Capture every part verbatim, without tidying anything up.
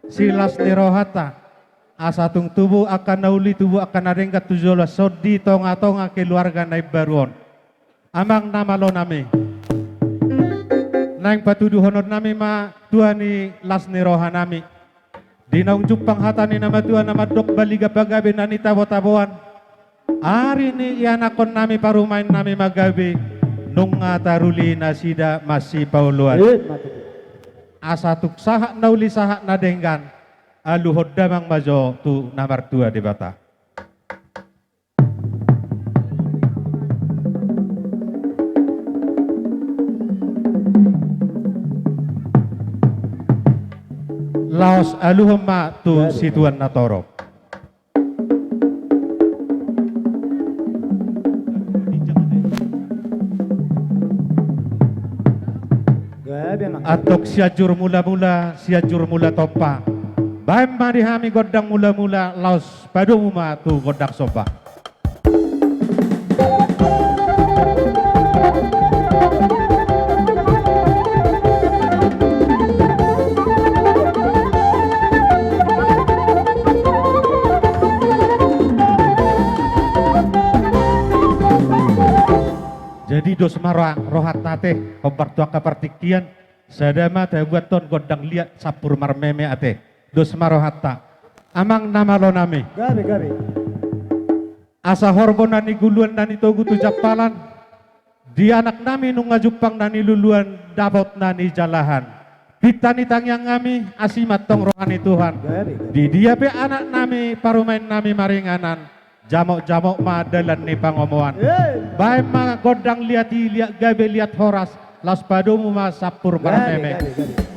silas ni rohanta, asa tung tubu angka na uli, tubu angka na denggan tu joloan on di tonga-tonga keluarga na imbaru on. Amang na malo nami, naeng patuduhonon nami ma tua ni las ni roha nami. Di naung jumpang hata ni na matua na mandok, baliga pagabe na nitabo-taboan, ari ni ianakhon nami, parumaen nami ma gabe, nunga taruli nasida masipaoloan. Eh, mati. Asa tung sahat na uli, sahat na denggan, aluhon damang ma jo tu na martua Debata. Laos aluhon ma tu situan na torop. Antong Sianjur Mula-mula, Sianjur Mula Tompa. Baen ma di hami gondang mula-mula, laos padomu ma tu gondang somba. Jadi dos ma roha, rohanta ate, hombar tu angka partingkian, sada ma tabuathon gondang liat sampur marmeme ate. Dos ma rohanta. Amang na malo nami. Gabe, gabe. Asa horbo na niguluan na nitogu tu jampalan, di anak nami nunga jumpang na niluluan, dapot na nijalahan. Pinta ni tangiang nami, asi ma antong roha ni Tuhan. Gabe, gabe. Di dia pe anak nami, parumaen nami maringanan, jamot-jamot ma dalan ni pangomoan. Eh. Baen ma gondang liat i, liat gabe, liat horas, laos padomu ma sampur marmeme. Gabe, gabe, gabe.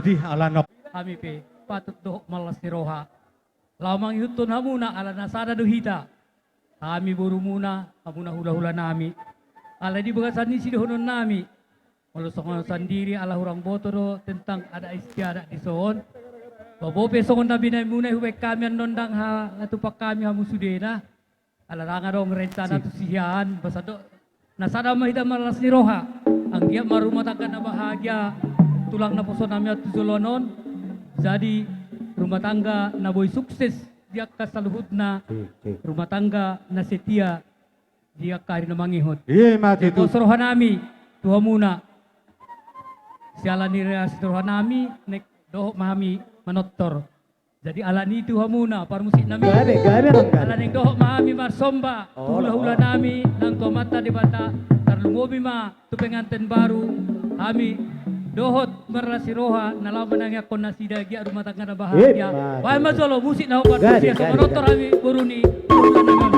Jadi ala nang hami pe patut dohot marlas ni roha laho mangihuthon hamuna, ala na sada do hita. Hami borumuna, hamuna hulahulanami. Ala di bagasan ni sidohononnami, molo songon sandiri ala hurang boto do tentang adat istiadat dison. Bope songon na binahenmuna i hubaen hami annon, ndang hatupan hami hamu sudena. Ala ndang adong rencana tu si hian, pasahat do na sada ma hita marlas ni roha. Anggiat ma rumah tangga na bahagia tulang naposo-posomi tu joloan on. Jadi rumah tangga na boi sukses di angka saluhutna, rumah tangga na setia di angka ari na mangihut. Ima tutu. Pos rohanami tu hamuna. Siala ni las ni rohanami, naeng dohot ma hami manortor. Jadi ala ni i tu hamuna parmusiknami, gabe gabe nang gabe. Ala naeng dohot ma hami marsomba tu hulahulanami nang tu Amanta Debata, tarlumobi ma tu penganten baru. Hami dohot marlas ni roha na laho manangiangkon nasida, anggiat rumah tangga na bahagia. Baen ma jolo musik na hombar, gabe gabe. Manortor hami boru ni hulahulanami on.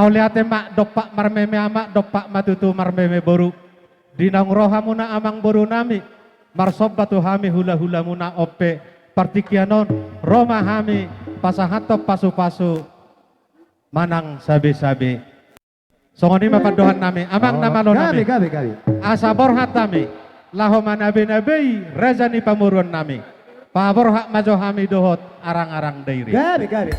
Mauliate ma, dompak marmeme ama, dompak ma tutu marmeme boru. Di naung ro hamuna amangborunami, marsomba tu hami hulahulamuna on pe, partingkian on ro ma hami pasahathon pasupasu manang sabesabe. Songon i ma pandohannami, amang na malo nami. Gabe, gabe, gabe. Asa borhat hami laho manabeinabei raja ni pamoruonnami. Paborhat ma jo hami dohot arangarang dairi. Gabe, gabe.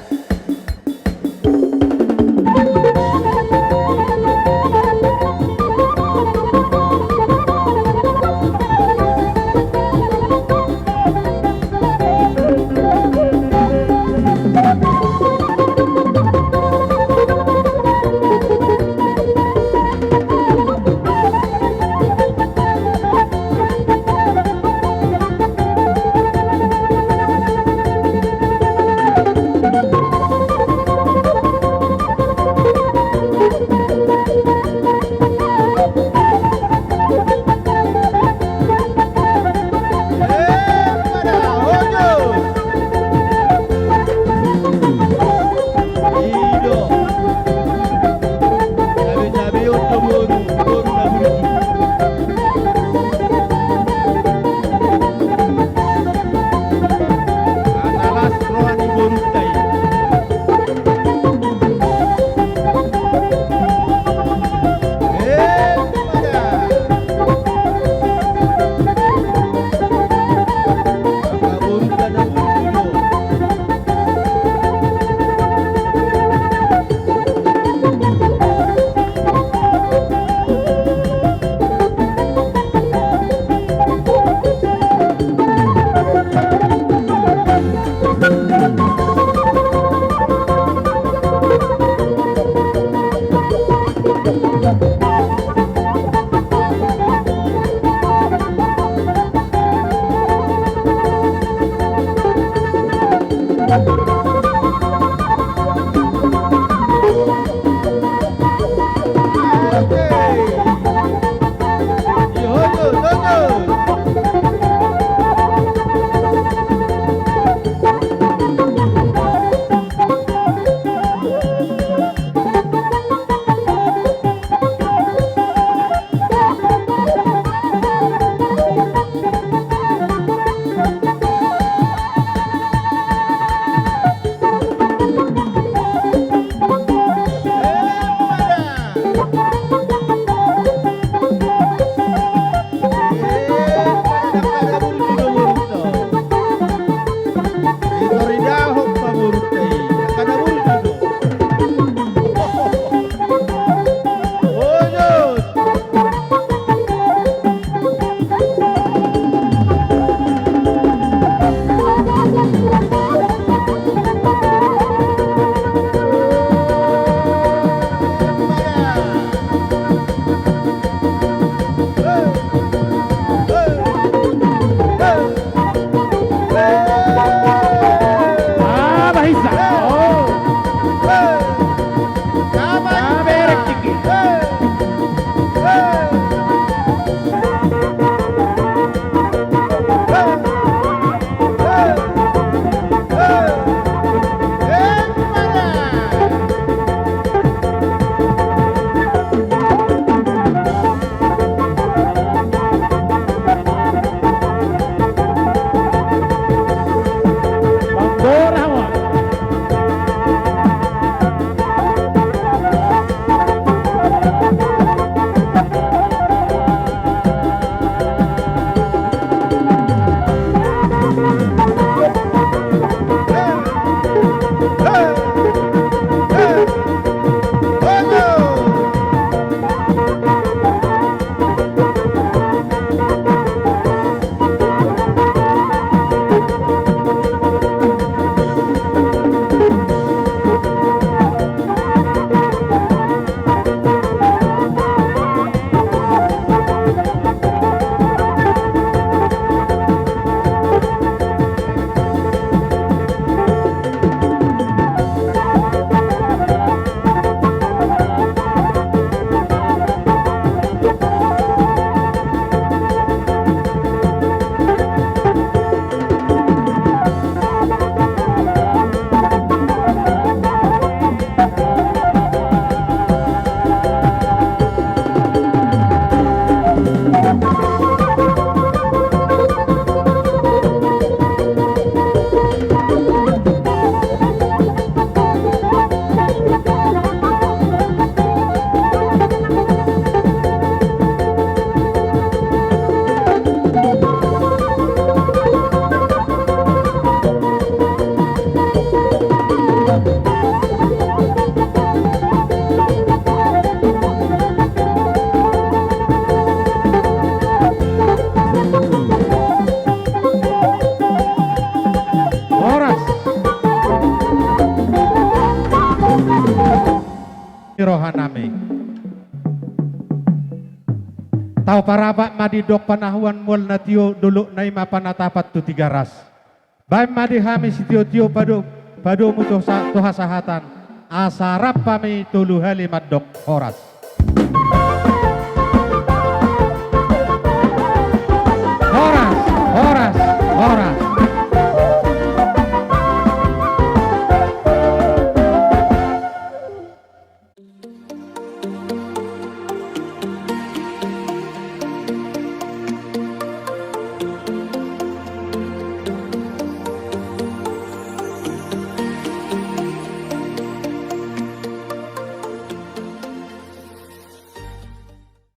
Tau parapat ma didok panahuan mual na tio, dolokna i ma panatapan tu Tigaras. Baen ma di hami sitiotio pado, padomu tu sa-, tu hasahatan, asa rap hami tolu hali mandok horas.